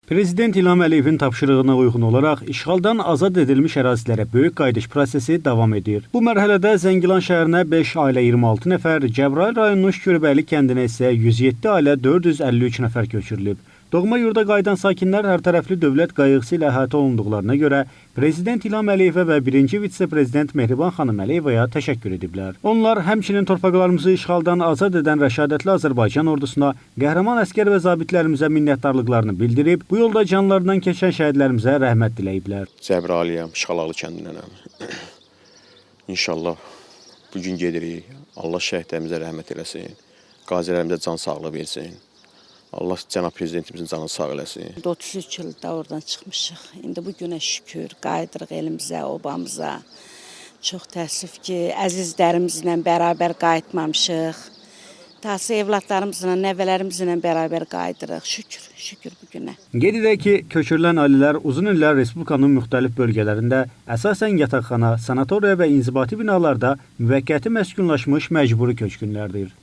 Prezident İlham Əliyevin tapşırığına uyğun olaraq işğaldan azad edilmiş ərazilərə böyük qayıdış prosesi davam edir. Bu mərhələdə Zəngilan şəhərinə 5 ailə 26 nəfər, Cəbrayıl rayonunun Şükürbəyli kəndinə isə 107 ailə 453 nəfər köçürülüb. Doğma yurda qayıdan sakinlər hərtərəfli dövlət qayğısı ilə əhatə olunduqlarına görə Prezident İlham Əliyevə və birinci vitse-prezident Mehriban xanım Əliyevaya təşəkkür ediblər. Onlar həmçinin torpaqlarımızı işğaldan azad edən rəşadətli Azərbaycan ordusuna, qəhrəman əsgər və zabitlərimizə minnətdarlıqlarını bildirib, bu yolda canlarından keçən şəhidlərimizə rəhmət diləyiblər. Cəbrayılıyam, Şıxalaqlı kəndindənəm. İnşallah bu gün gedirik. Allah şəhidlərimizə rəhmət eləsin. Qazilərimizə can sağlığı versin. Allah cənab prezidentimizin canını sağ eləsin. 33 ildə oradan çıxmışıq. İndi bu günə şükür qayıdırıq elimizə, obamıza. Çox təəssüf ki, əzizlərimizlə bərabər qayıtmamışıq. Tası evladlarımızla, nəvələrimizlə bərabər qayıdırıq. Şükür, şükür bu günə. Qeyd edək ki, köçürülən ailələr uzun illər respublikanın müxtəlif bölgələrində əsasən yataqxana, sanatoriya və inzibati binalarda müvəqqəti məskunlaşmış məcburi köçkünlərdir.